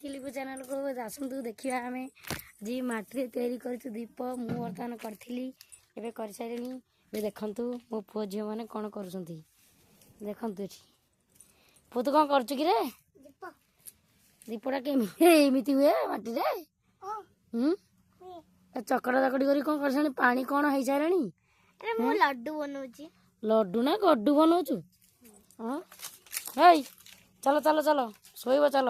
କିଲିପୁ ଚ୍ୟାନେଲକୁ ଆସନ୍ତୁ ଦେଖିବା। ଆମେ ଆଜି ମାଟିରେ ତିଆରି କରିଛୁ ଦୀପ। ମୁଁ ବର୍ତ୍ତମାନ କରିଥିଲି, ଏବେ କରିସାରିଲିଣି। ଏବେ ଦେଖନ୍ତୁ ମୋ ପୁଅ ଝିଅମାନେ କ'ଣ କରୁଛନ୍ତି। ଦେଖନ୍ତୁ ଏଠି ପୁଅ, ତୁ କ'ଣ କରୁଛୁ କିରେ? ଦୀପଟା କେମିତି ଏମିତି ହୁଏ ମାଟିରେ? ହୁଁ, ଚକଟା ଚକଟି କରି କ'ଣ କରିସାରିଲାଣି? ପାଣି କ'ଣ ହେଇସାରିଲାଣି? ମୁଁ ଲଡୁ ବନଉଛି। ଲଡୁ ନା ଗଡୁ ବନଉଛୁ? ହଁ, ହେଇ ଚାଲ ଚାଲ ଚାଲ, ଶୋଇବ ଚାଲ।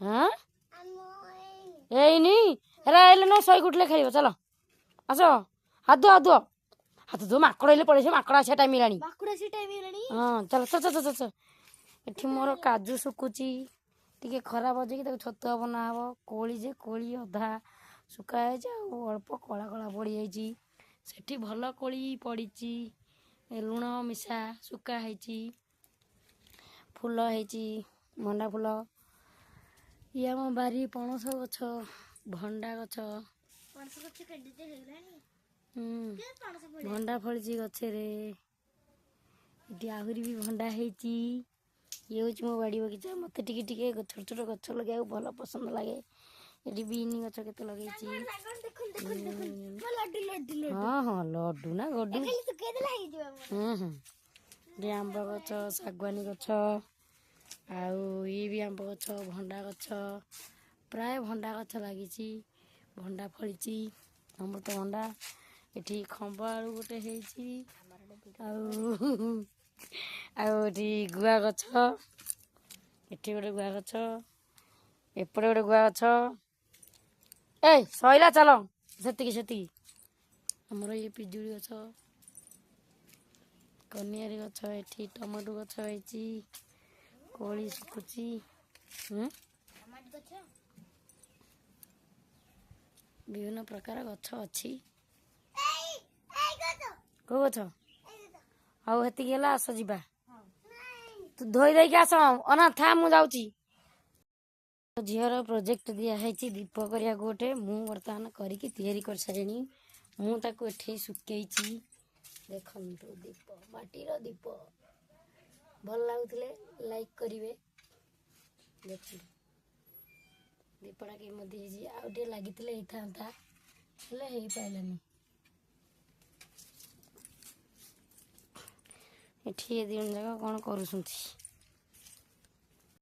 ହଁ, ଏଇନି ହେରା ଆଇଲେ ନ ଶୋଇକି ଉଠିଲେ ଖେଳିବ। ଚାଲ ଆସ, ହାତ ଧୁଅ, ହାତ ଧୁଅ, ହାତ ଧୁଅ। ମାଙ୍କଡ଼ ହେଲେ ପଳେଇ, ମାଙ୍କଡ଼ ଆସିବା ଟାଇମ୍ ହେଲାଣି। ହଁ, ଚାଲ ଚାଲ ଚାଲ ଚାଲ। ଏଠି ମୋର କାଜୁ ଶୁଖୁଛି ଟିକେ ଖରା ବଜେଇକି, ତାକୁ ଛତୁଆ ବନା ହେବ। କୋଳି ଯେ କୋଳି ଅଧା ଶୁଖା ହେଇଛି ଆଉ ଅଳ୍ପ କଳା କଳା ପଡ଼ିଯାଇଛି। ସେଠି ଭଲ କୋଳି ପଡ଼ିଛି, ଲୁଣ ମିଶା ଶୁଖା ହେଇଛି। ଫୁଲ ହେଇଛି, ମଣ୍ଡା ଫୁଲ। ଇଏ ଆମ ବାରି ପଣସ ଗଛ, ଭଣ୍ଡା ଗଛ। ଭଣ୍ଡା ଫଳିଛି ଗଛରେ। ଏଠି ଆହୁରି ବି ଭଣ୍ଡା ହେଇଛି। ଇଏ ହେଉଛି ମୋ ବାଡ଼ି ବଗିଚା। ମୋତେ ଟିକେ ଟିକେ ଛୋଟ ଛୋଟ ଗଛ ଲଗେଇବାକୁ ଭଲ ପସନ୍ଦ ଲାଗେ। ଏଠି ବିନି ଗଛ କେତେ ଲଗେଇଛି। ହଁ ହଁ, ଲଡୁ ନା ଗଡୁ? ହୁଁ ହୁଁ। ଏଠି ଆମ୍ବ ଗଛ, ଶାଗୁଆନୀ ଗଛ, ଆଉ ଇଏ ବି ଆମ୍ବ ଗଛ, ଭଣ୍ଡା ଗଛ। ପ୍ରାୟ ଭଣ୍ଡା ଗଛ ଲାଗିଛି, ଭଣ୍ଡା ଫଳିଛି, ଅମୃତଭଣ୍ଡା। ଏଠି ଖମ୍ବ ଆଳୁ ଗୋଟେ ହେଇଛି। ଆଉ ଆଉ ଏଠି ଗୁଆ ଗଛ, ଏଠି ଗୋଟେ ଗୁଆ ଗଛ, ଏପଟେ ଗୋଟେ ଗୁଆ ଗଛ। ଏଇ ସଇଲା, ଚାଲ ସେତିକି ସେତିକି। ଆମର ଇଏ ପିଜୁଳି ଗଛ, କନିଆରୀ ଗଛ, ଏଠି ଟମାଟୋ ଗଛ ହେଇଛି, କୋଳି ଶୁଖୁଛି। ବିଭିନ୍ନ ପ୍ରକାର ଗଛ ଅଛି। କୋଉ ଗଛ? ହଉ, ହେତିକି ହେଲା, ଆସ ଯିବା। ତୁ ଧୋଇ ଦେଇକି ଆସ। ଅନା ଥା, ମୁଁ ଯାଉଛି। ଝିଅର ପ୍ରୋଜେକ୍ଟ ଦିଆହେଇଛି ଦୀପ କରିବାକୁ ଗୋଟେ। ମୁଁ ବର୍ତ୍ତମାନ କରିକି ତିଆରି କରିସାରିଲିଣି। ମୁଁ ତାକୁ ଏଠି ଶୁକେଇଛି। ଦେଖନ୍ତୁ ଦୀପ, ମାଟିର ଦୀପ। ଭଲ ଲାଗୁଥିଲେ ଲାଇକ୍ କରିବେ। ଦେଖନ୍ତୁ ଦୀପଟା କେମିତି ହେଇଛି। ଆଉ ଟିକେ ଲାଗିଥିଲେ ହେଇଥାନ୍ତା, ହେଲେ ହେଇପାରିଲାନି। ଏଠି ଏ ଦୁଇ ଜଣ ଯାକ କ'ଣ କରୁଛନ୍ତି?